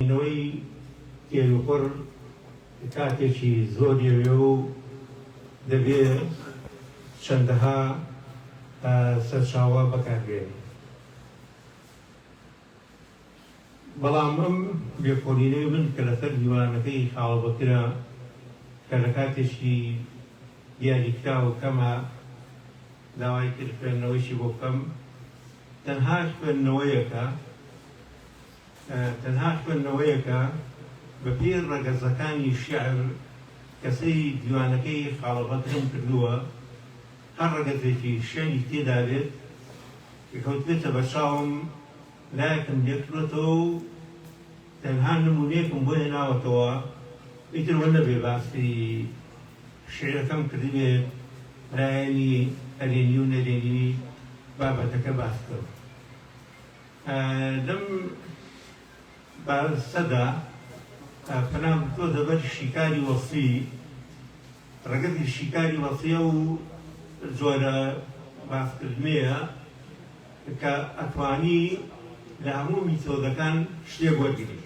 نەوەی تێروپڕ کاتێکی زۆری ئەوێ و دەبێ چەندەها سەرچاوە بەکاربێنی. بەڵام ئەم لێکۆڵینەوەی من کە لەسەر دیوانەکەی خاڵە بەکرە کە لە کاتێکی دیاریکراو کەمە داوای کرد خوێندنەوەیشی بۆ بکەم تەنها خوێندنەوەیەکە تەنها خوێندنەوەیەکە بە پێی ڕەگەزەکانی شیعر کە سەیری دیوانەکەی خاڵە بەکرم کردووە هەر ڕەگەزێکی شیعری تێدا بێت کە کەوتبێتە بەرچاوم لایەکم لێکردۆتەوە و تەنها نمونەیەکم بۆ هێناوەتەوە ئیتر وە نەبێ باسی شیعرەکەم کردبێت لایەنی ئەرێنی و نەرێنی بابەتەکە باس بکەم. لەم باسەدا پەنام بردووەتە بەر شیکاری وەسفی، ڕەگەزی شیکاری وەسفی ئەو جۆرە باسکردنەیە کە ئەتوانی لە هەموو میتۆدەکان شتێک وەرگری.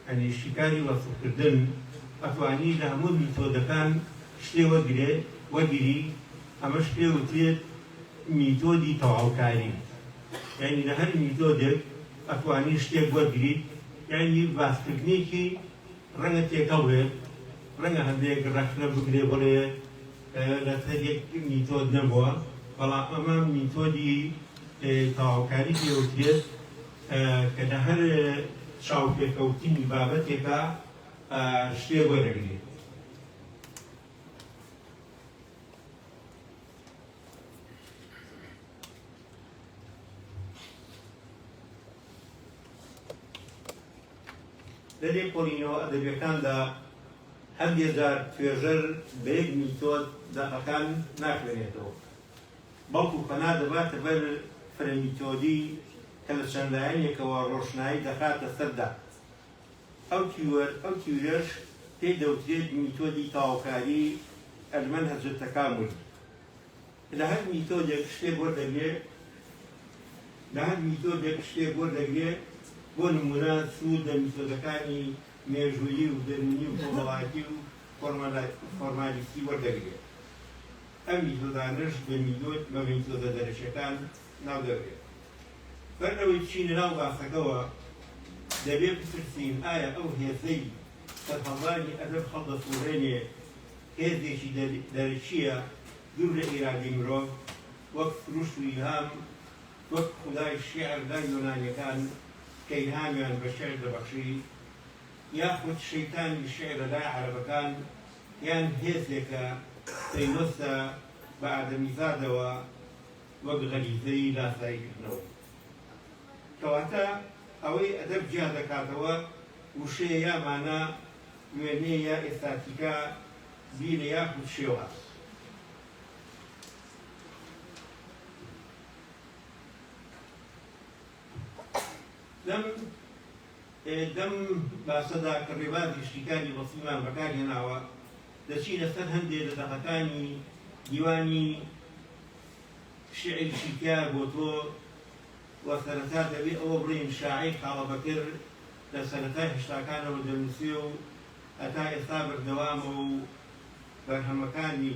یانی شیکاری وەسفکردن ئەتوانی لە هەموو میتۆدەکان شتێ وەرگرێ وەرگری ئەمەش پێ وترێت میتۆدی تەواوکاری یانی لە هەر میتۆدێک ئەتوانی شتێک وەرگریت یانی باسکردنێکی ڕەنگە تێکەڵ بێت ڕەنگە هەندێک ڕەخنە بگرێ بڵێ لەسەر یەک میتۆد نەبووە بەڵام ئەمە میتۆدی تەواوکاری پێ وترێت کە لە هەر چاوپێکەوتنی بابەتێکا شتێک وەرەگرێت. لە لێکۆڵینەوە ئەدەبیەکاندا هەندێ جار توێژەر بە یەک میتۆد دەقەکان ناخوێنێتەوە. بەڵکو پەنا دەباتە بەر فرەمیتۆدی کە لە چەند لایەنێکەوە ڕۆشنایی دەخاتە سەر دەق. ئەو تیۆر ئەو تیورەش پێی دەوترێت میتۆدی تەواوکاری، المنهج التکاملی. لە هەر میتۆدێک شتێک وەردەگرێ لە هەر میتۆدێک شتێک وەردەگرێ، بۆ نموونە سوود لە میتۆدەکانی مێژوویی و دەروونی و کۆمەڵایەتی و فۆرمالیستی وەردەگرێ. ئەم میتۆدانەش بە میتۆد بە میتۆدە دەرەکیەکان ناو دەبرێت. بەر لەوەی بچینە ناو باسەکەوە دەبێ بپرسین ئایا ئەو هێزەی سەرهەڵدانی ئەدەب هەڵدەسوڕێنێ هێزێکی دەرەکییە دوور لە ئیرادەی مرۆڤ وەک سروشت و ئیلهام وەک خودای شیعر لای یۆنانیەکان کە ئیلهامیان بە شیعر دەبەخشی یاخود شەیتانی شیعرە لای عەرەبەکان یان هێزێکە پەیوەستە بە ئادەمیزادەوە وەک غەریزەی لاساییکردنەوە. کەواتە ئەوەی ئەدەب جیا دەکاتەوە وشەیە یا مانا، وێنەیە یا ئێستاتیکا، بیرە یاخود شێواز. لەم لەم باسەدا کە ڕێبازی شیکاری وەسفیمان بەکار هێناوە، دەچینە سەر هەندێ لە دەقەکانی دیوانی شیعری شیکار بۆ تۆ و سەرەتا دەبێ ئەوە بڵێین شاعیر خاڵە بەکر لە سەرەتای هەشتاکانەوە دەنووسێ و هەتا ئێستا بەردەوامە و بەرهەمەکانی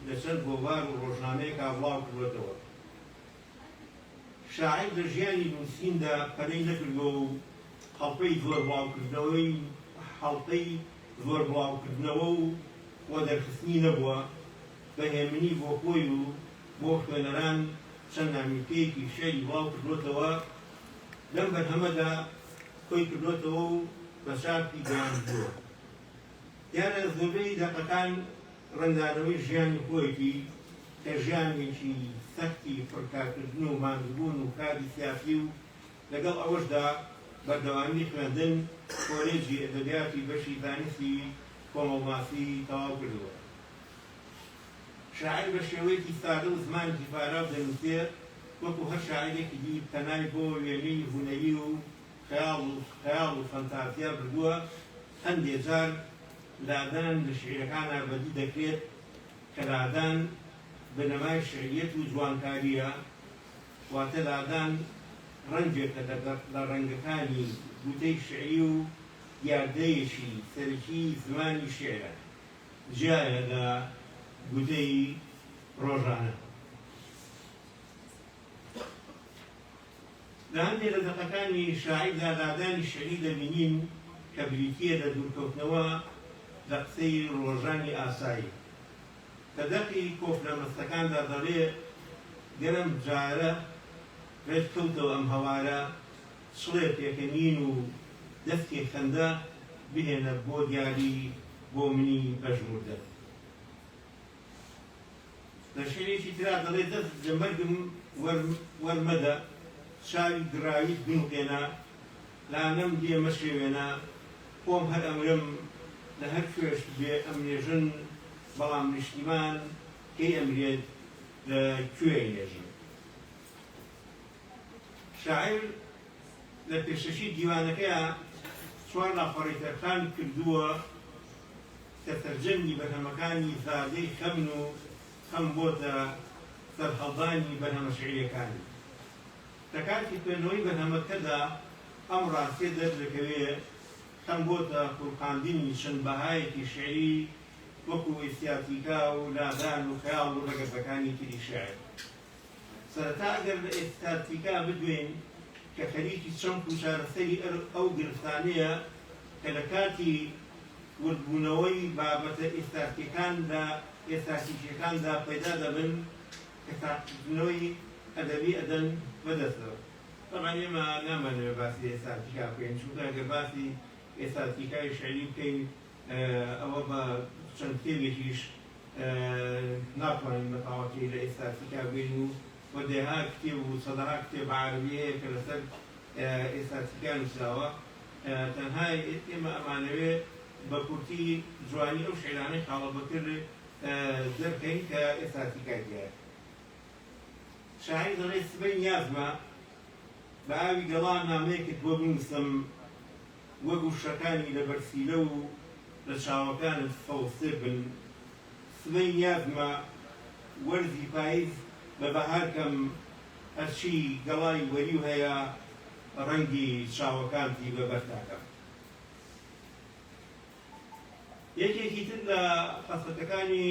لە چەند گۆڤار و ڕۆژنامەیەکا بڵاو کردووەتەوە. شاعیر لە ژیانی نووسیندا پەلەی نەکردووە و هەڵپەی زۆر بڵاوکردنەوەی هەڵپەی زۆر بڵاوکردنەوە و خۆدەرخستنی نەبووە، بە هێمنی بۆ خۆی و بۆ خوێنەران چەند نامیلکەیەکی شیعری بڵاو کردووەتەوە، لەم بەرهەمەدا کۆی کردووەتەوە و بە چاپی گەیاندووە. دیارە زۆربەی دەقەکان ڕەنگدانەوەی ژیانی خۆیەتی کە ژیانێکی سەختی پڕ کارکردن و ماندووبوون و کاری سیاسی و لەگەڵ ئەوەشدا بەردەوامی خوێندن کۆلێجی ئەدەبیاتی بەشی زانستی کۆمەڵناسی تەواو کردووە. شاعیر بە شێوەیەکی سادە و زمانێکی پاراو دەنووسێ، وەکو هەر شاعیرێکی دی پەنای بۆ وێنەی هونەری و خەیاڵ و خەیاڵ و فەنتازیا بردووە، هەندێ جار لادان لە شیعرەکانا بەدی دەکرێت کە لادان بنەمای شیعریەت و جوانکارییە، واتە لادان ڕەنگێکە لە ڕەنگەکانی. گوتەی شیعری و دیاردەیەکی سەرەکیی زمانی شیعرە، جیایە لە گوتەی ڕۆژانە. لە هەندێ لە دەقەکانی شاعیردا لادانی شیعری دەبینین کە بریتییە لە دوورکەوتنەوە لە قسەی ڕۆژانی ئاسایی. کە دەقی کۆپلە مەستەکاندا دەڵێ، گەر ئەم جارە ڕێت کەوتەوە ئەم هەوارە، چڵێ پێکەنین و دەسکێ خەندە بهێنە بۆ دیاری بۆ منی پەژموردە. لە شیعرێکی ترا دەڵێ، دەست لە مەرگم وەرمەدە، چاوی گڕاویت بنوقێنە، لانەم لێ مەشێوێنە، خۆم هەر ئەمرم، لە هەر کوێش بێ ئەمنێژن، بەڵام نیشتیمان کەی ئەمرێت، لە کوێ ئەینێژن؟ شاعیر لە پێشەکی دیوانەکەیا چوار لاپەڕەی تەرخان کردووە کە سەرجەمی بەرهەمەکانی زادەی خەمن و خەم بۆتە سەرهەڵدانی بەرهەمە شیعرییەکانی. لە کاتی خوێندنەوەی بەرهەمەکەدا ئەم ڕاستیە دەردەکەوێ خەم بۆتە خوڵقاندنی چەند بەهایەکی شیعری وەکو ئیستاتیکا و لادان و خەیاڵ و ڕەگەزەکانی تری شیعر. سەرەتا ئەگەر لە ئێستاتیکا بدوێین کە خەریکی چەمک و چارەسەری ئەو گرفتانەیە کە لە کاتی وردبوونەوەی بابەتە ئێستاتیکەکاندا ئێستاتیکیەکاندا پەیدا دەبن کە تاقیکردنەوەی ئەدەبی ئەدەن بەدەستەوە. تەبعەن ئێمە نامانەوێت باسی ئێستاتیکا بکەین چونکە ئەگەر باسی ئێستاتیکای شیعری بکەین ئەوە بە چەند کتێبێکیش ناتوانین بە تەواوەتی لە ئێستاتیکا بگەین و و دەیەها کتێب و سەدەها کتێب بە عەرەبی هەیە کە لەسەر ئێستاتیکا نووسراوە. تەنها ئێمە ئەمانەوێ بە کورتی جوانی ئەو شیعرانەی خاڵە بەکر دەرکەین کە ئێستاتیکای تیایە. شاعیر دەڵێ سبەی نیازمە بە ئاوی گەڵا نامەیەکت بۆ بنووسم وەک وشەکانی لە بەرسیلە و لە چاوەکانت سەوزتر بن. سبەی نیازمە وەرزی پایز بە بەهار کەم هەرچی گەڵای وەریو هەیە ڕەنگی چاوەکانتی بە بەرتا کەم. یەکێکی تر لە خەسڵەتەکانی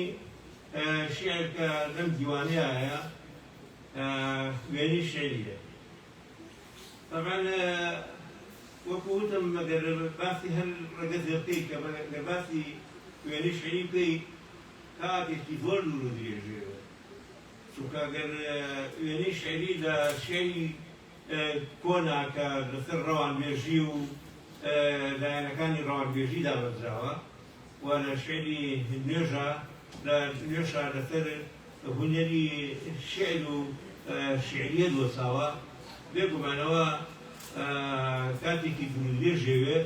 شیعر کە لەم دیوانەیا هەیە وێنەی شیعرییە. تەبعەن وەکو وتم ئەگەر باسی هەر ڕەگەزێ بکەی کە گەر باسی وێنەی شیعری بکەی کاتێکی زۆر دوور و درێژێ چونکە گەر وێنەی شیعری لە شیعری کۆنا کە لەسەر ڕەوانبێژی و لایەنەکانی ڕەوانبێژی دامەزراوە و لە شیعری نوێژا لە نوێشا لەسەر هونەری شیعر و شیعریەت وەساوە، بێگومان ئەوە کاتێکی دوور و درێژێوێ،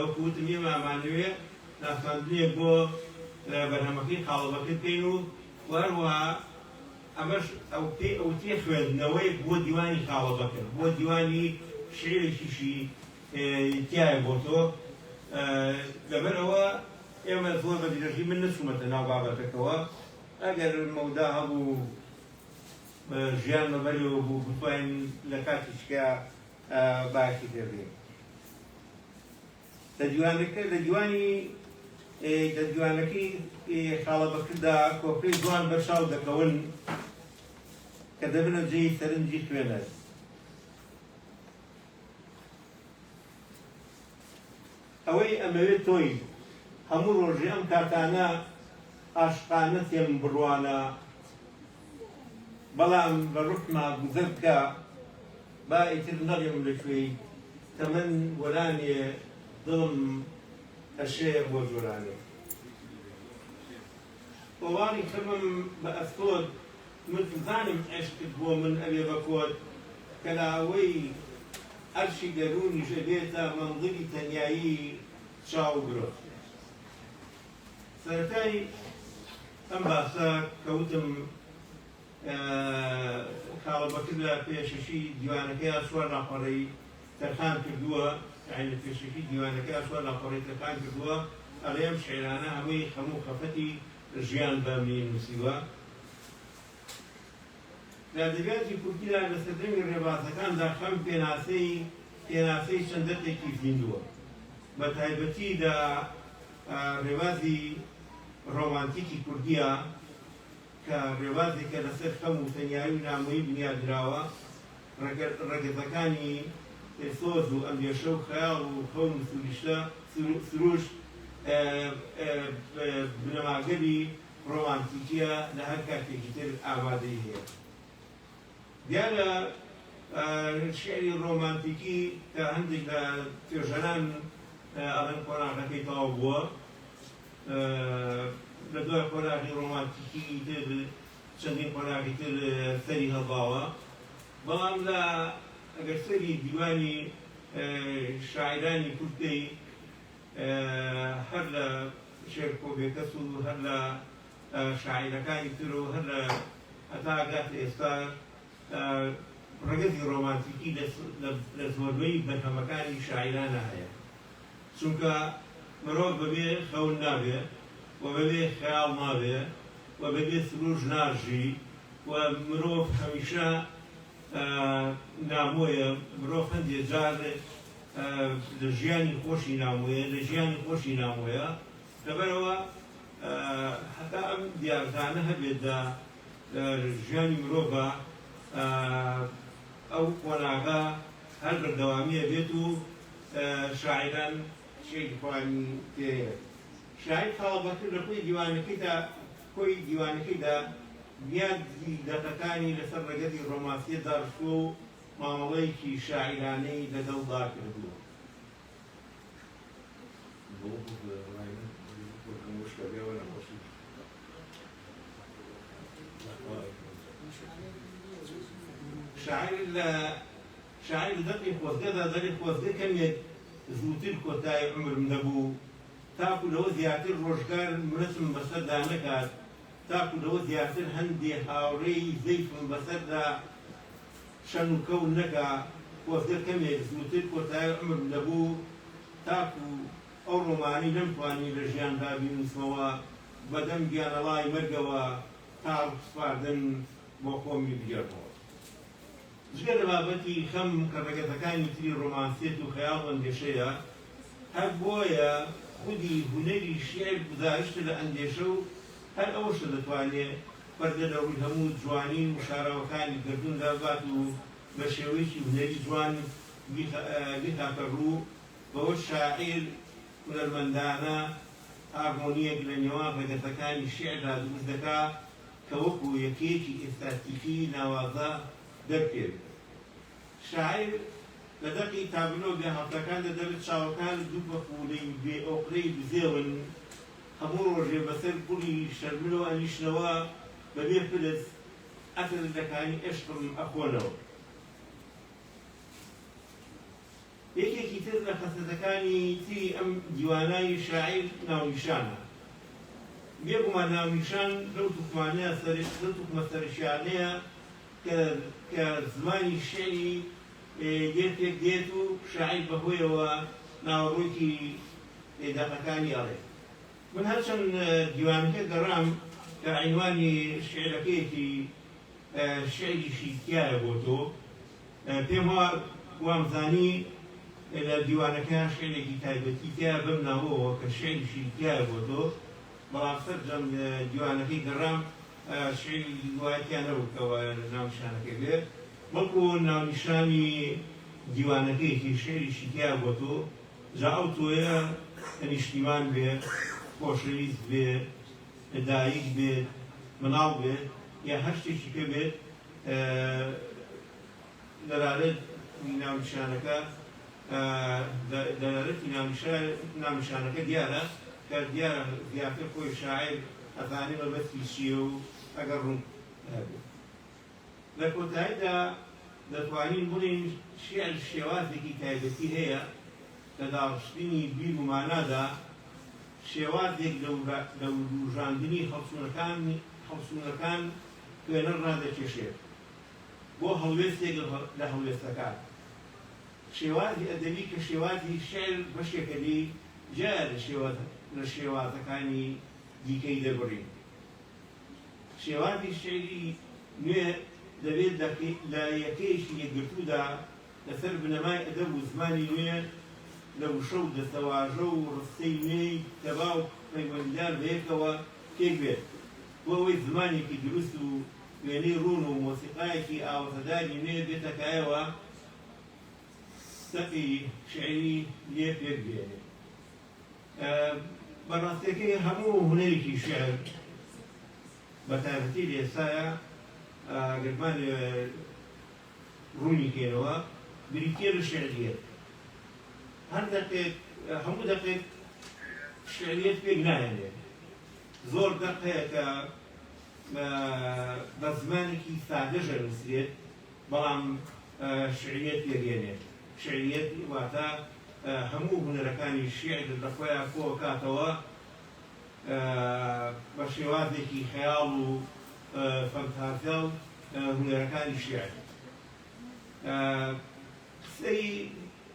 وەکو وتم ئێمە ئەمانەوێ ناساندنێک بۆ بەرهەمەکەی قاڵبەکە بکەین و هەروەها ئەمەش ئەو پێی ئەوترێ خوێندنەوەیەک بۆ دیوانی خاڵەبەکر، بۆ دیوانی شیعرێکیشی تیایە بۆ تۆ، لەبەر ئەوە ئێمە زۆر بە درێژی من نەچوومەتە ناو بابەتەکەوە، ئەگەر مەودا هەبوو ژیان بە بەرەوە بوو بتوانین لە کاتیشکە باسی پێ بدەین. لە دیوانەکە لە دیوانی لە دیوانەکەی خاڵە بەکردا کۆپلەی جوان بەرچاو دەکەون کە دەبنە جێی سەرنجی خوێنەر. ئەوەی ئەمەوێت تۆی هەموو ڕۆژێ ئەم کاتانە ئاشقانە تێم بڕوانە بەڵام لە ڕوحما گوزەر بکە با ئیتر نەڵێم لە کوێی تەمەن وەلانێ دڵم ئەشێ بۆ جۆرانێ ئۆواڵی خەمم بە ئەستۆت من چزانم عێشقت بۆ من ئەبێ بە کۆت کەلاوەی عەرشی گەروونیش ئەبێتە مەنزلی تەنیایی چاو و برۆت. سەرەتای ئەم باسە کە وتم خاڵە بەکر لە پێشەکی دیوانەکەیا چوار لاپەڕەی تەرخان کردووە، یانی لە پێشەکی دیوانەکەیا چوار لاپەڕەی تەرخان کردووە، ئەڵێ ئەم شیعرانە هەمووی خەم و خەفەتی ژیان بە منی نووسیوە. لە ئەدەبیاتی کوردیدا لە سەردەمی ڕێبازەکاندا خەم پێناسەی. پێناسەی چەند دەقێکی زیندووە، بە تایبەتی لە ڕێبازی ڕۆمانتیکی کوردییە کە ڕێبازێکە لەسەر خەم و تەنیایی و نامۆیی بنیات نراوە، ڕەگەزەکانی سۆز و ئەندێشە و خەیاڵ و خەون و سروشتە، سروشت بنەماگەلی ڕۆمانتیکییە لە هەر کاتێکی تر ئامادەی هەیە. دیارە شیعری ڕۆمانتیکی کە هەندێک لە توێژەران ئەڵێن قۆناغەکەی تەواو بووە، لە دوای قۆناغی ڕۆمانتیکی تر چەندین قۆناغی تر سەری هەڵداوە، بەڵام لە ئەگەر سەری دیوانی شاعیرانی کورد بکەی هەر لە شێرکۆ بێکەس و هەر لە شاعیرەکانی تر و هەر لە هەتا ئەگاتە ئێستا ڕەگەزی ڕۆمانتیکی لە زۆربەی بەرهەمەکانی شاعیرانە هەیە. چونکە مرۆڤ بەبێ خەون نابێ و بەبێ خەیاڵ نابێ و بەبێ سروش ناژی و مرۆڤ هەمیشە نامۆیە، مرۆڤ هەندێ جار لە ژیانی خۆشی نامۆیە، لە ژیانی خۆشی نامۆیە، لەبەرئەوە هەتا ئەم دیاردانە هەبێت لە ژیانی مرۆڤا ئەو قۆناغە هەر بەردەوامی ئەبێت و شاعیران شیعری خۆیانی تێیە. شاعیر خاڵ بەکر لە کۆی دیوانەکەیدا کۆی دیوانەکەیدا بنیادی دەقەکانی لەسەر ڕەگەزی ڕۆمانسیەت داڕشتووە و مامەڵەیەکی شاعیرانەی لەگەڵدا کردووە. شاعیر لە شاعیر لە دەقی خۆزگەدا دەڵێ خۆزگە کەمێک زووتر کۆتای عومرم دەبوو تاکو لەوە زیاتر ڕۆژگار منەتم بەسەردا نەکات تاکو لەوە زیاتر هەندێ هاوڕێی زەیفم بەسەردا شەن و کەو نەکا خۆزگە کەمێک زووتر کۆتای عومرم دەبوو تاکو ئەو ڕۆمانەی نەمتوانی لە ژیاندا بینووسمەوە بەدەم گیانەڵای مەرگەوە تا ڕوخسپاردن بۆ خۆمی بگێڕمەوە. جگە لە بابەتی خەم کە ڕەگەزەکانی تری ڕۆمانسیەت و خەیاڵ و ئەندێشەیە، هەر بۆیە خودی هونەری شیعر گوزارشتە لە ئەندێشە و هەر ئەوەشە دەتوانێ پەردە لە ڕووی هەموو جوانی و شاراوەکانی گەردوون لاببات و بە شێوەیەکی هونەری جوان بیخاتە ڕوو، بەوەش شاعیر هونەرمەندانە هارمۆنییەک لە نێوان ڕەگەزەکانی شیعردا دروست دەکا کە وەکوو یەکەیەکی ئێستاتیکی ناوازە دەربکەوێت. شاعیر لە دەقی تابلۆ بێهاوتاکاندا دەڵێت چاوەکانت دوو پەپوولەی بێ ئۆقرەی بزێون، هەموو ڕۆژێ بەسەر گوڵی شەرمنەوە ئەنیشنەوە، بەبێ پرس عەتر لە کانی عێشقم ئەخۆنەوە. یەکێکی تر لە خەسلەتەکانی تری ئەم دیوانەی شاعیر ناونیشانە. بێگومان ناونیشان لەو توخمانە لەو توخمە سەرەکیانەیە کە کە زمانی شیعری لێ پێک دێت و شاعیر بە هۆیەوە ناوەڕۆکی دەقەکانی ئەڵێ. من هەرچەند دیوانەکە گەڕام کە عینوانی شیعرەکەیەتی شیعریشی تیایە بۆ تۆ، پێم وا وامزانی لە دیوانەکەیا شیعرێکی تایبەتی تیایە بەم ناوەوە کە شیعریشی تیایە بۆ تۆ، بەڵام سەرجەم دیوانەکەی گەڕام شیعری وای تیا نەبوو کە ناونیشانەکەی بێ، بەڵکو ناونیشانی دیوانەکەیەتی شیعریشی تیایە بۆ تۆ، جا ئەو تۆیە کە نیشتیمان بێ، خۆشەویست بێ، دایک بێت، مناڵ بێت یا هەر شتێکی کە بێت، دەلالەتی ناونیشانەکە دەلالەتی ناونیشانەکە دیارە کە دیارە زیاتر خۆی شاعیر ئەزانێ مەبەستی چییە و ئەگەر ڕوون هەبێت. لە کۆتاییدا دەتوانین بڵێین شیعر شێوازێکی تایبەتی هەیە لە داڕشتنی بیر و مانادا، شێوازێک لە وروژاندنی هەڵچوونەکان خوێنەر ڕادەکێشێت بۆ هەڵوێستێک لە هەڵوێستەکان. شێوازی ئەدەبی کە شێوازی شیعر بەشێکە لێی، جیایە لە شێوازەکانی دیکەی دەربڕین. شێوازی شیعری نوێ دەبێت لە یەکەیەکی یەکگرتوودا لەسەر بنەمای ئەدەب و زمانی نوێ لە وشە و دەستەواژە و ڕستەی نوێی تەبا و پەیوەندیدار بەیەکەوە پێک بێت، بۆ ئەوەی زمانێکی دروست و وێنەی ڕوون و مۆسیقایەکی ئاوەزەداری نوێ بێتە کایەوە، دەقی شیعری لێ پێک بێنێ. بە ڕاستیەکەی هەموو هونەرێکی شیعر بە تایبەتی لە ئێستایا گەر بمانەوێ ڕوونی کەینەوە بریتییە لە شیعریەت. هەر دەقێک هەموو دەقێک شیعریەت پێک ناهێنێ. زۆر دەق هەیە کە بە زمانێکی سادەش ئەنووسرێت بەڵام شیعریەت پێک هێنێت. شیعریەت واتە هەموو هونەرەکانی شیعر لە خۆیا کۆکاتەوە بە شێوازێکی خەیاڵ و فەنتازیا و هونەرەکانی شیعر. قسەی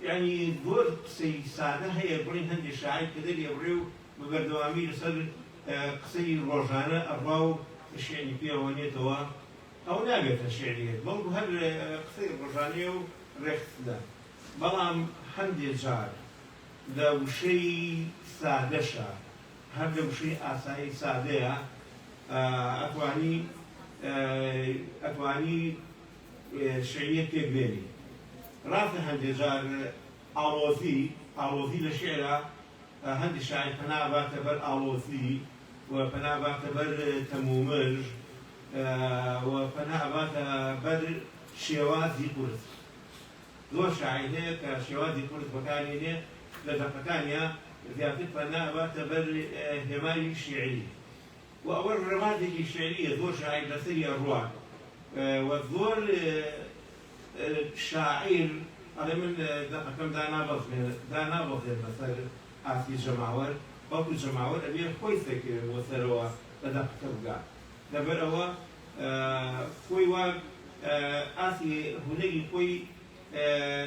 یانی زۆر قسەی سادە هەیە بڵێین هەندێ شاعیر کە دەریئەبڕێ و بە بەردەوامی لەسەر قسەی ڕۆژانە ئەڕوا و شیعری پێوە نێتەوە ئەوە نابێتە شیعریەت بەڵکو هەر قسەی ڕۆژانەیە و ڕێکخستنە بەڵام هەندێ جار لە وشەی سادەشە هەر لە وشەی ئاسایی سادەیە ئەتوانی ئەتوانی شیعریەت پێک بێنی. ڕاستە هەندێ جار ئاڵۆزی ئاڵۆزی لە شیعرا هەندێ شاعیر پەنا ئەباتە بەر ئاڵۆزی و پەنا ئەباتە بەر تەمومژ و پەنا ئەباتە بەر شێوازی قورس. زۆر شاعیر هەیە کە شێوازی قورس بەکارێنێ لە دەقەکانیا زیاتر پەنا ئەباتە بەر هێمای شیعری و ئەوەش ڕێبازێکی شیعرییە زۆر شاعیر لەسەری ئەڕوات و زۆر شاعیر ئەڵێ من دەقەکەم دانابەزێنمە سەر ئاستی جەماوەر بەڵکو جەماوەر ئەبێ خۆی سەرکەوێ بۆ سەرەوە بە دەقەکە بگا لەبەر ئەوە خۆی وا ئاستی هونەری خۆی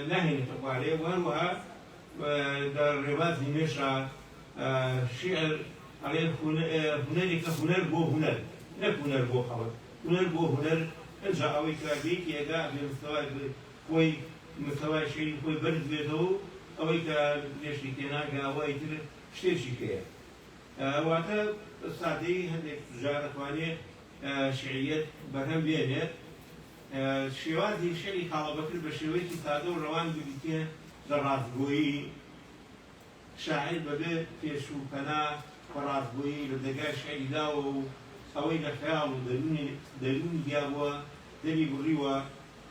ناهێنێتە خوارێ و هەروەها لە ڕێبازی نوێشا شیعر ئەڵێ هونەرێکە هونەر بۆ هونەر نەک هونەر بۆ خەڵک هونەر بۆ هونەر ئنجا ئەوەی کە لێی تێگا ئەبێ مستەوای خۆی مستەوای شیعری خۆی بەرز بێتەوە و ئەوەی کە لێشی تێناگا ئەوە ئیتر شتێکی کەیە واتە سادەیی هەندێک جار ئەتوانێ شیعریەت بەرهەم بێنێت. شێوازی شیعری خاڵە بەکر بە شێوەیەکی سادە و ڕەوان بریتییە لە ڕاستگۆیی. شاعیر بەبێ پێش و پەنا بە ڕاستگۆیی لە دەرگای شیعری داوە و ئەوەی لە خەیاڵ و دەروونی دیابووە دەری بڕیوە.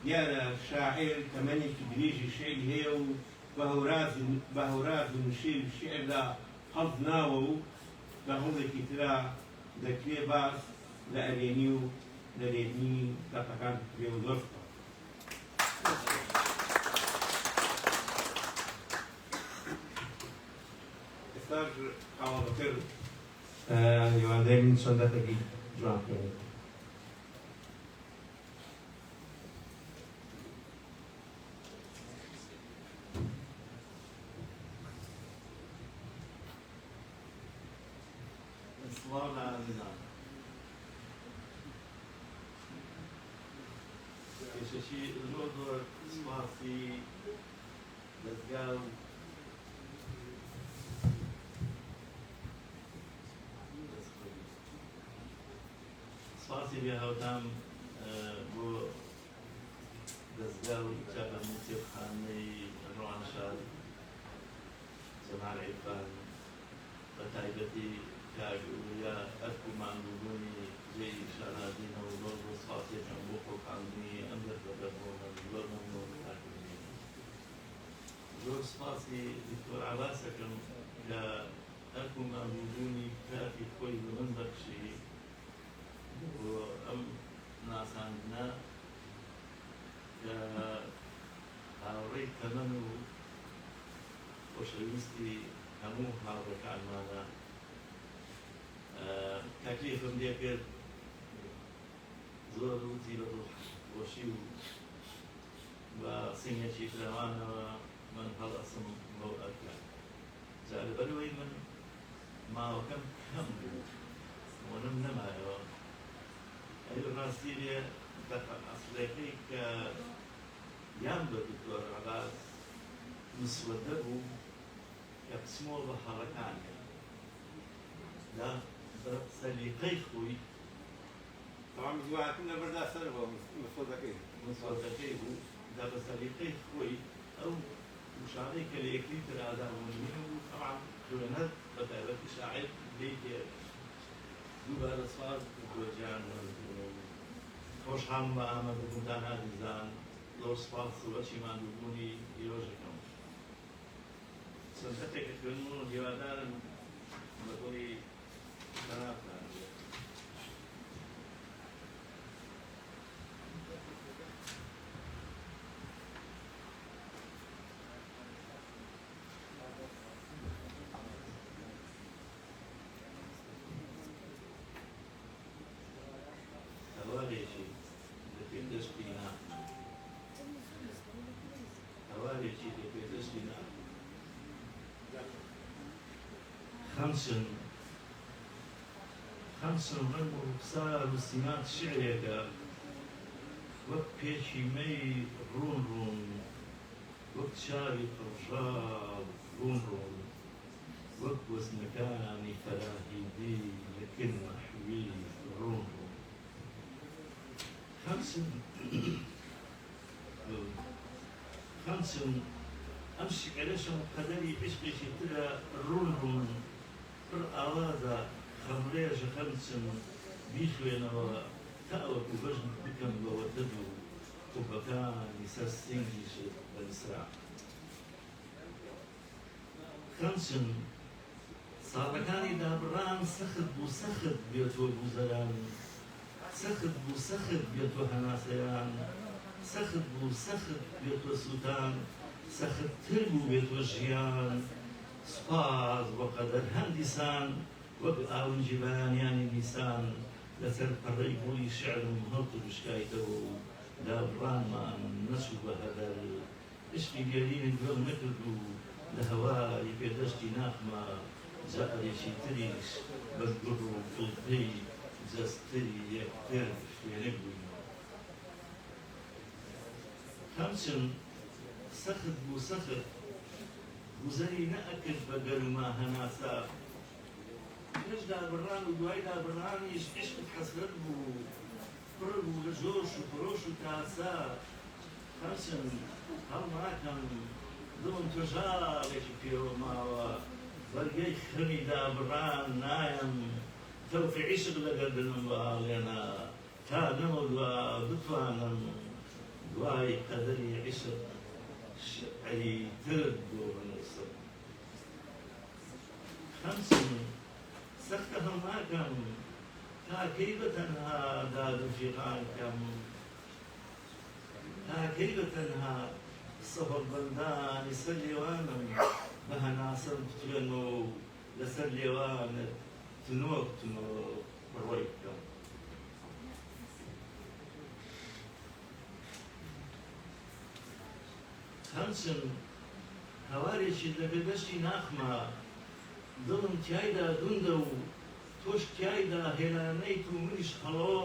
دیارە شاعیر تەمەنێکی درێژی شیعری هەیە و بە هەوراز و نشێوی شیعردا هەڵزناوە و لە هەوڵێکی ترا دەکرێ باس لە ئەرێنی و نەرێنی دەقەکان بکرێ و زۆر سوپاس. ئێستاش هاوڵەکەر هیوادارین چەند دەقێکی جوان بخوێنێت. سڵاو لە ئازیزان. پێشەکی زۆر زۆر سپاسی دەزگا و سپاسی بێهاوتام بۆ دەزگا و چاپەمەنی کتێبخانەی ڕەوانشاد جەمال عیرفان بە تایبەتی کاک وریا ئەرک و ماندووبوونی جێی شانازینە و زۆر زۆر سوپاسی ئەکەم بۆ خوڵقاندنی ئەم دەرفەتە بۆ من زۆر مەمنوون کاک وریا. زۆر سوپاسی دکتۆر عەباس ئەکەم کە ئەرک و ماندووبوونی کاتی خۆی بە من بەخشی بۆ ئەم ناساندنە کە هاوڕێی تەمەن و خۆشەویستی هەموو هاوڕێکانمانە تەکلیفم لێکرد زۆر وتی بە دڵخۆشی و بە سینگێکی فراوانەوە من هەڵئەسم بەو ئەرکە جا لەبەرئەوەی من ماوەکەم کەم بوو وەنم نەمایەوە ئەی ڕاستی لێ دەقە ئەسڵیەکەی کە یان بە دکتۆر عەباس مسوەدە بوو کە بچمەوە بە هەڵەکانیان دا بە سەلیقەی خۆی. تەمام زوهاتم لەبەردا سەر بۆ مسوەدەکەی. مسوەدەکەی بوو دا بە سەلیقەی خۆی ئەو وشانەی کە لە یەکتری ترازابوون نەبوو، تەبعەن خوێنەر بە تایبەتی شاعیر لێی تێئەگەشت. دووبارە سپاس دکتۆر گیان خۆشحاڵم بە ئامادەبوونتان ئازیزان زۆر سپاس و بەشی ماندووبوونی ئێوەش ئەکەم چەند دەقێک ئەخوێنم و هیوادارم بە دڵی جەنابتان بێت. هەوارێکی لە پێدەستی ناخما هەوارێکی لە پێدەستی ناخما خەمسن خەمسن ڕەنگ و ڕوخسار و سیمات شیعرێکە وەک پێکی مەی ڕوون ڕوون وەک چاوی پڕژاو ڕوون ڕوون وەک وەزنەکانی فەراهیدی لە کن مەحوی ڕوون ڕوون خەمسن خەمسن ئەم شیعرەشم قەدەری عیشقێکی ترە ڕوون ڕوون پڕ ئاوازە خەمڕێژە خەمسن بیخوێنەوە تاوەکو بەژنت بکەم بە وەتەد و قوبەکانی سەر سینگیشت بە نسرا. خەمچن ساڵەکانی دابڕان سەخت بوو سەخت بێ تۆ گوزەران سەخت بوو سەخت بێ تۆ هەناسەیان سەخت بوو سەخت بێ تۆ سووتان سەختتر بوو بێ تۆ ژیان سوپاس بۆ قەدەر هەمدیسان وەک ئاونگی بەیانیانی نیسان لەسەر پەڕەی گوڵی شیعرم هەڵتروشکایتەوە و دابڕانمان نەچوو بە هەدەر عشقی دێرینت گوێم نەکرد و لە هەواری پێدەشتی ناخما جارێکی تریش بە گوڕ و گوڵپەی جەستەی یەکتر فێنک بووینەوە. خەمچم سەخت بوو سەخت، گوزەری نەئەکرد بە گەروما هەناسە. پێش دابڕان و دوای دابڕانیش عشقت حەسرەت بوو، پڕ بوو لە جۆش و خرۆش و تاسە. هەرچەند هەڵناکەم دڵم تۆژاڵێکی پێوە ماوە بەرگەی خەمی دابڕان نایەم تەوقی عیشق لە گەردنم بئاڵێنە تا لەمەودوا بتوانم دوای قەدەری عیشق شیعری ترت بۆ بنووسم خەمچم سەختە هەڵناکەم تا کەی بە تەنها داد و فیغان کەم. تا کەی بە تەنها سەهۆڵبەندانی سەر لێوانم بە هەناسەم بتوێنمەوە و لەسەر لێوانت تنۆک تنۆک بڕۆی بکەم. هەمچن هەوارێکیت لە پێدەشتی ناخما، دڵم تیایدا دوندە و تۆش تیایدا هێلانەیت و منیش هەڵۆ،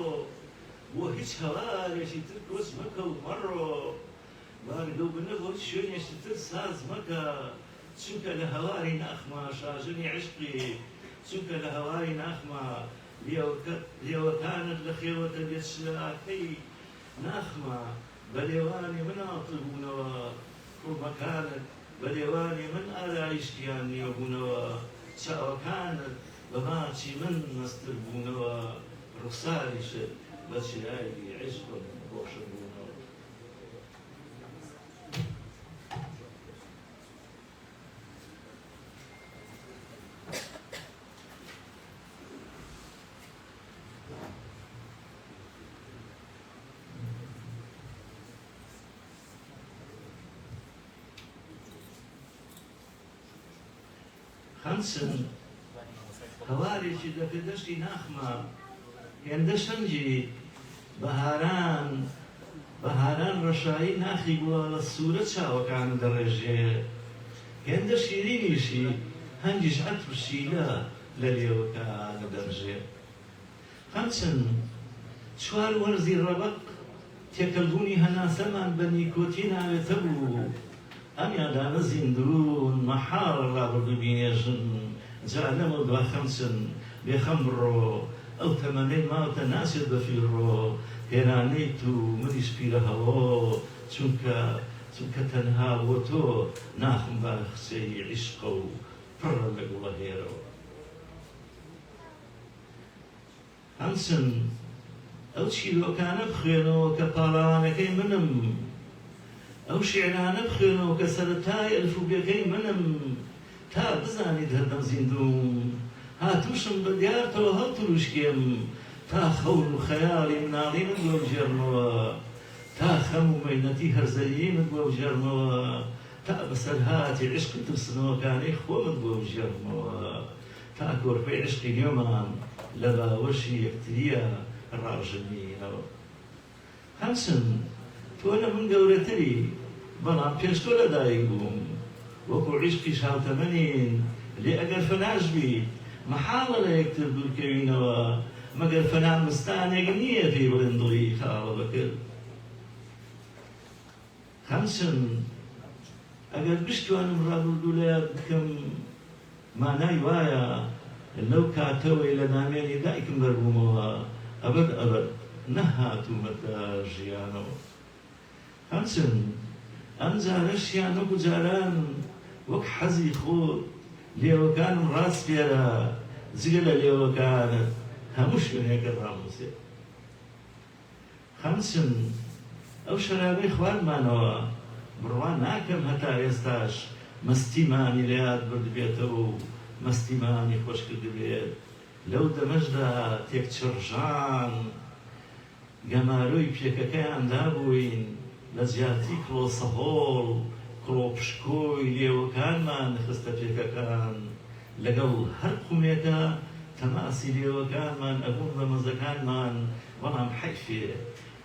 بۆ هیچ هەوارێکی تر کۆچ مەکە و مەڕۆ، بارگە و بنە بۆ هیچ شوێنێکی تر ساز مەکە، چونکە لە هەواری ناخما شاژنی عیشقی، چونکە لە هەواری ناخما لێوەکانت لە خێوەتە بێ چراکەی ناخما بە لێوانی من ئاڵتر بوونەوە، کوڵمەکانت بە لێوانی من ئارایشتیان نیوە بوونەوە، چاوەکانت بە ماچی من مەستتر بوونەوە، ڕوخساریشت بە چرای عیشقم ڕۆشن بوونەوە. خەمسن هەوارێکی لە پێدەشتی ناخما هێندە شەنگی بەهاران بەهاران ڕەشایی ناخی گوڵاڵە سوورە چاوەکانت دەڕێژێ هێندە شیرینیشی هەنگیش عەتر و شیلە لە لێوەکانت دەڕژێ. هەرچەند چوار وەرزی ڕەبەق تێکەڵبوونی هەناسەمان بە نیکۆتین ئاوێتە بوو. ئەم یادانە زیندوون، مەحاڵە ڕابردوو بینێژن، جا لەمەودوا خەمچن، بێخەم بڕۆ، ئەو تەمەنەی ماوتە ناچێت بە فیڕۆ، هێرانەیت و منیش پیرەهەڵۆ، چونکە چونکە تەنها بۆ تۆ ناخم باخچەی عیشقە و پڕە لە گوڵەهێرۆ. هەنسن، ئەو چیرۆکانە بخوێنەوە کە پاڵەوانەکەی منم، ئەو شیعرانە بخوێنەوە کە سەرەتای ئەلفوبێکەی منم، تا بزانیت هەردەم زیندووم، هاتووشم بە دیارتەوە هەڵتروشکێم، تا خەون و خەیاڵی مناڵیمت بۆ بگێڕمەوە، تا خەم و مەینەتی هەرزەییمت بۆ بگێڕمەوە، تا بەسەرهاتی عیشقی ترسنۆکانەی خۆمت بۆ بگێڕمەوە. تا کۆرپەی عیشقی نێومان لە باوەشی یەکترییا ڕاژەنینەوە. هەنسن، تۆ لە من گەورەتری، بەڵام پێش تۆ لە دایک بووم. وەکوو عیشقیش هاوتەمەنین، لێ ئەگەر فەناش بیت، مەحاڵە لە یەکتر دوور کەوینەوە، مەگەر فەنا مستانێک نییە پێی بڵێن دڵی خاڵە بەکر. هەنسن، ئەگەر بشتوانم ڕابردوو لە یاد بکەم، مانای وایە لەو کاتەوەی لە دامێنی دایکم بەربوومەوە ئەبەد ئەبەد نەهاتوومەتە ژیانەوە. هەنسن، ئەمجارەشیان وەکو جاران وەک حەزی خۆت لێوەکانم ڕاسپێرە، جگە لە لێوەکانت هەموو شوێنێکت ڕامووسێ. خەمچن ئەو شەرابەی خواردمانەوە، بڕوا ناکەم هەتا ئێستاش مەستیمانی لە یاد بردبێتەوە و مەستیمانی خۆش کردبێت، لەو دەمەشدا تێکچڕژان گەمارۆی پێکەکەیان دابووین، لە جیاتی کڵۆ سەهۆڵ، کڵۆ پشکۆی لێوەکانمان خستە پێکەکان، لەگەڵ هەر قومێکا تەماسی لێوەکانمان ئەبوون بە مەزەکانمان، بەڵام حەیفێ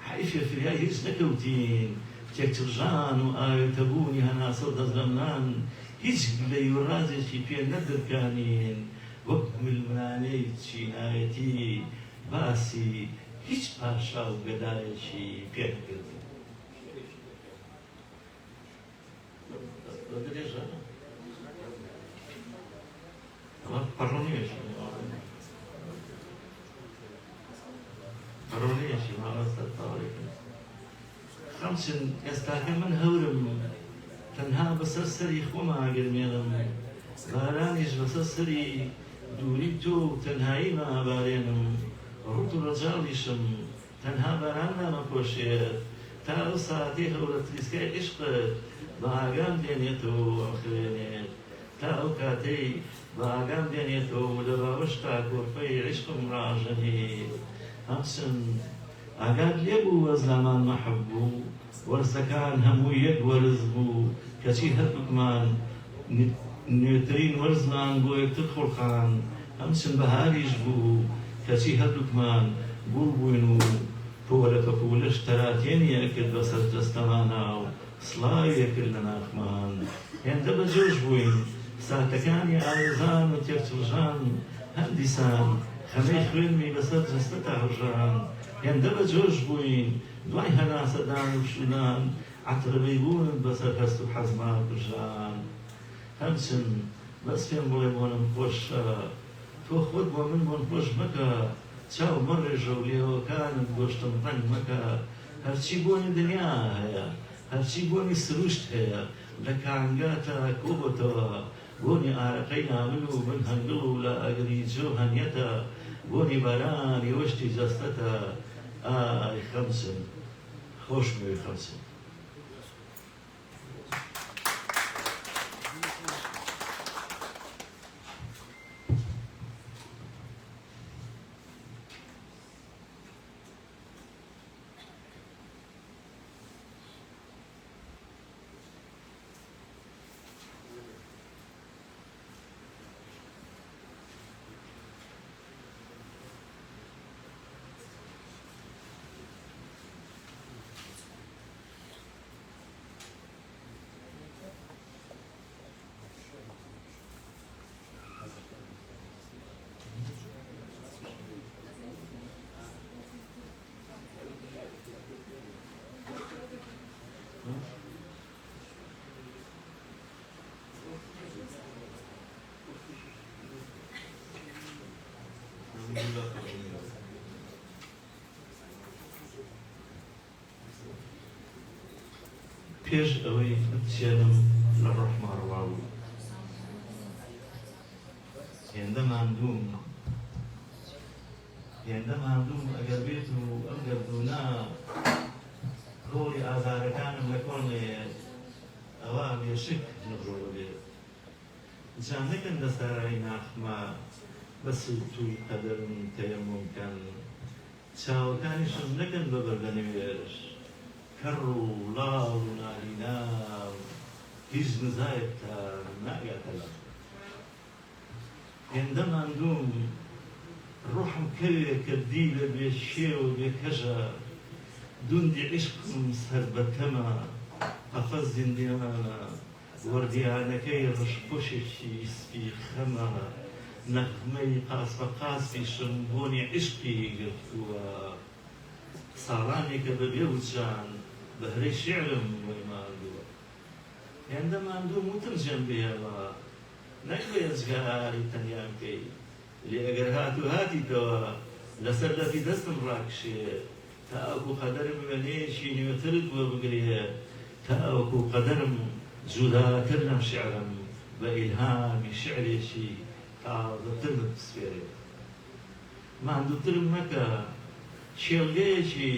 حەیفێ فریای هیچ نەکەوتین، تێکچڕژان و ئاوێتەبوونی هەناسە و دەستلەملان هیچ گلەیی و ڕازێکی پێ نەدرکانین، وەک ململانێی چینایەتی باسی هیچ پاشا و گەدایەکی پێ نەکردین. خەمچن ئێستاکە من هەورم تەنها بەسەر سەری خۆما گرمێنم بارانیش بەسەر سەری دووری تۆ و تەنهاییما بارێنم ڕوت و ڕەجاڵیشم تەنها باران نامەپۆشێت تا ئەو ساتەی هەورە تریسکای عیشقت بە ئاگام دێنێتەوە و ئەمخەوێنێت، تا ئەو کاتەی بە ئاگام دێنێتەوە و لە باوەشتا کۆرپەی عیشقم ڕاژەنیت. هەمچن ئاگات لێ بوو وەزامان مەحو بوو، وەرزەکان هەموو یەک وەرز بوو، کەچی هەردووکمان نوێترین وەرزمان بۆ یەکتر خوڵقاند، هەمچن بەهاریش بوو، کەچی هەردووکمان گوڵ بووین و پۆلە پەپوولەش تەراتێنی ئەکرد بەسەر جەستەمانا و سڵاوی ئەکرد لە ناخمان. هێندە بە جۆش بووین، ساتەکانی ئاوێزان و تێکچڕژان هەمدیسان خەمەی خوێنمی بەسەر جەستەتا هەڕژان. هێندە بە جۆش بووین، دوای هەناسەدان و پشوودان عەترە بەیبوونت بەسەر هەست و حەزما پرژان. هەمچن بەس پێم بڵێ بۆنم خۆشە تۆ خۆت بۆ من بۆن خۆش مەکە چاو مەڕێژە و لێوەکانت گۆشتم ڕەنگ مەکە هەرچی بۆنی دنیا هەیە هەرچی بۆنی سروشت هەیە لە کانگاتا کۆبۆتەوە بۆنی ئارەقەی نامل و بن هەنگڵ و لە ئاگری جۆ هەنیەتە بۆنی بارانی وەشتی جەستەتە ئای خەمچن خۆشمەوێی خەمچن. پێش ئەوەی بچێنم لە ڕۆحما ڕوا بوو. هێندە ماندووم، هێندە ماندووم ئەگەر بێت و ئەم گەردوونە گۆڵی ئازارەکانم لە کۆڵ نەیەت، ئەوا بێشک نغرۆ دەبێت. جا نەکەن لە سارای ناخما بە سووتووی قەدەرم تەیەموم کەن. چاوەکانیشم نەکەن بە بەردەنوێژ، کەڕ و لاڵ و نالیناو، هیچ نزایەکتان ناگاتە لام. هێندە ماندووم، ڕۆحم کەوێکە دیلە بێ شێو و بێ کەژە، دوندی عیشقم سەر بە تەمە، قەفەس زیندیانە، وەردیانەکەی ڕەشپۆشێکی سپی خەمە، نەغمەی قاسپەقاسپیشم بۆنی عیشقی گرتووە. ساڵانێکە بە بێ وچان بەهرەی شیعرم بۆی ماندووە. هێندە ماندووم وتم جێم بهێڵە، نەک بە ئێجگاری تەنیام کەی. لێ ئەگەر هاتوو هاتیتەوە لەسەر لەپی دەستم ڕاکشێ تاوەکو قەدەرم وێنەیەکی نوێترت بۆ بگرێ تاوەکو قەدەرم جوداتر لەم شیعرەم بە ئیلهامی شیعرێکی تازەترت بسپێرێ. ماندووترم مەکە کێڵگەیەکی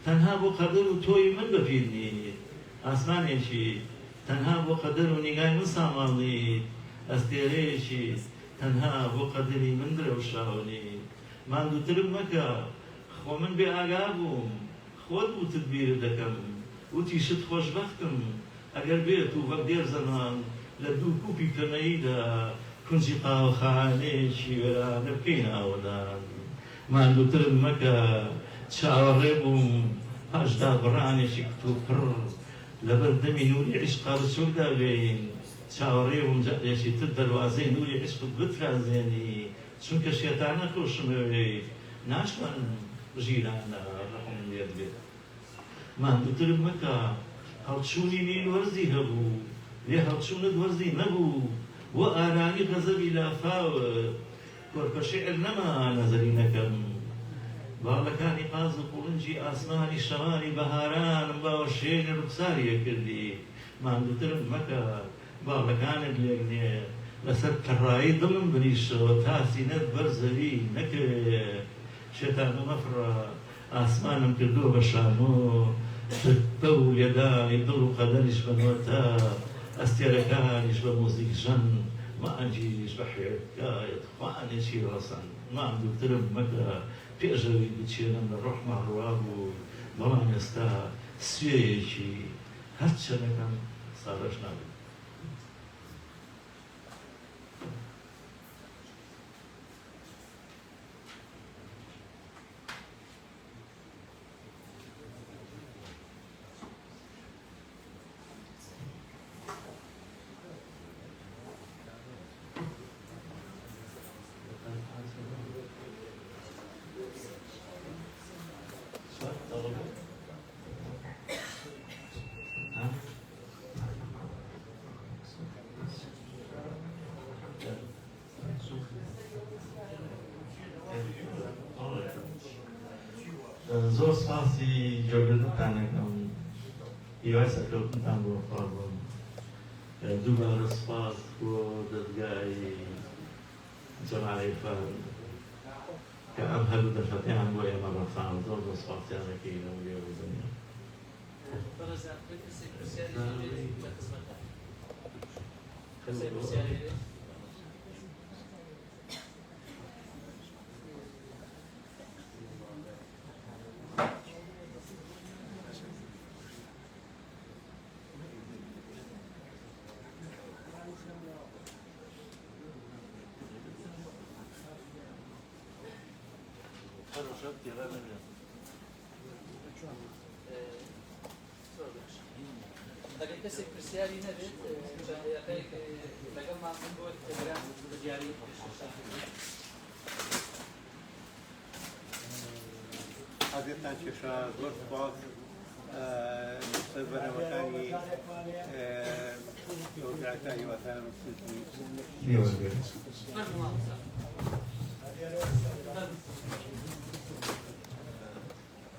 تەنها بۆ قەدەر و تۆی من بەپیر نیت ئاسمانێکی تەنها بۆ قەدەر و نیگای من ساماڵ نیت ئەستێرەیەکی تەنها بۆ قەدری من درەوشاوە نیت ماندووترم مەکە خۆ من بێ ئاگا بووم خۆت وتت بیرت دەکەم وتیشت خۆشبەختم ئەگەر بێت و وەک دێر زەمان لە دوو کوپی پەمەییدا کونجی قاوەخانەیەکی وێرانە بکەینە ئاوەدان. ماندووترم مەکە، چاوەڕێ بووم پاش دابڕانێکی کتوپڕ لەبەر دەمی نووری عیشقا بە چۆکدا بێین، چاوەڕێ بووم جارێکی تر دەروازەی نووری عیشقت بترازێنی، چونکە شێتانە خۆشمەوێیت، ناشتوانم ژیرانە ڕقم لێت بێت. ماندووترم مەکە، هەڵچوونی نیل وەرزی هەبوو، لێ هەڵچوونت وەرزی نەبوو، بۆ ئارامی غەزەبی لافاوت، کۆرپە شیعر نەما نەزری نەکەم، باڵەکانی قاز و قوڵنجی ئاسمانی شەوانی بەهارانم باوەشێنی ڕوخساری ئەکردی، ماندووترم مەکە، باڵەکانت لێک نێ، لەسەر تەڕایی دڵم بنیشەوە تا سینەت بەر زەوی نەکەوێ، شێتانە مەفڕە. ئاسمانم کردووە بە شانۆ، ترپە و لێدانی دڵ و قەدەریش بە نۆتە، ئەستێرەکانیش بە موزیکژەن، مانگیش بە حیکایەت خوانێکی ڕەسەن. ماندووترم مەکە، پێش ئەوەی بچێنم لە ڕۆحما ڕوابوو، بەڵام ئێستا سوێیەکی هەرچەنەکەم ساڕێژ نابێت. زۆر سپاسی گوێگرتنتان ئەکەم، هیوای سەرکەوتنتان بۆ خوازم. دووبارە سپاس بۆ دەزگای جەمال عیرفان کە ئەم هەل و دەرفەتەیان بۆ ئێمە ڕەخساند. زۆر زۆر سپاسیان ئەکەین و لێبوردنیان. بەڕێزان کەسێک پرسیاری هەبێت لە خزمەتتان. کەسێک پرسیاری هەبێت؟ ئەگەر کەسێک پرسیاری نەبێت چەند دقیقەیەک لەگەڵمان بن بۆ تەگران دیاری پێشکەشتان کردن. ئازیەتتان کێشا زۆر سوپاس لەسەر بەرنامەکانی ئێوە هیوادارم سوودی فەرموو مامۆستا. فەرموو.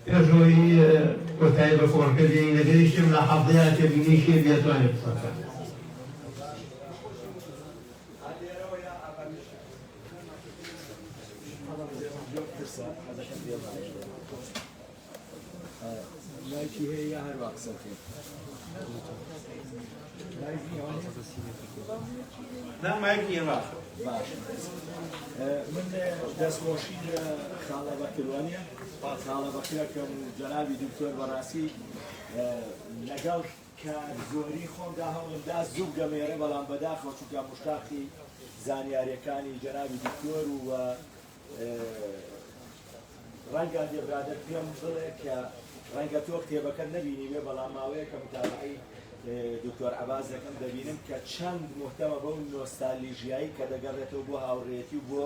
پێش ئەوەی کۆتایی بە کۆڕەکە بێنین ئەگەر هیچ شتێ ملاحەزەیە تێبینیشی هەبێ ئەتوانێ قسە بکات. نا مایک نییە باشە. باشە من دەستخۆشی لە خاڵە بەکروانە خاڵە بەکرەکەم و جەنابی دکتۆر بەڕاستی لەگەڵ کار زۆری خۆمدا هەوڵمدا زوو بگەمێرە بەڵام بەداخەوە چونکە مشتاقی زانیاریەکانی جەنابی دکتۆر و ڕەنگە دێ برادەر پێم بڵێ کە ڕەنگە تۆ کتێبەکەت نەبینیبێ بەڵام ماوەیە کە متابعەی دکتۆر عەباس دەکەم دەبینم کە چەند موهتەمە بەو نۆستالیژیایی کە دەگەڕێتەوە بۆ هاوڕێیەتی و بۆ.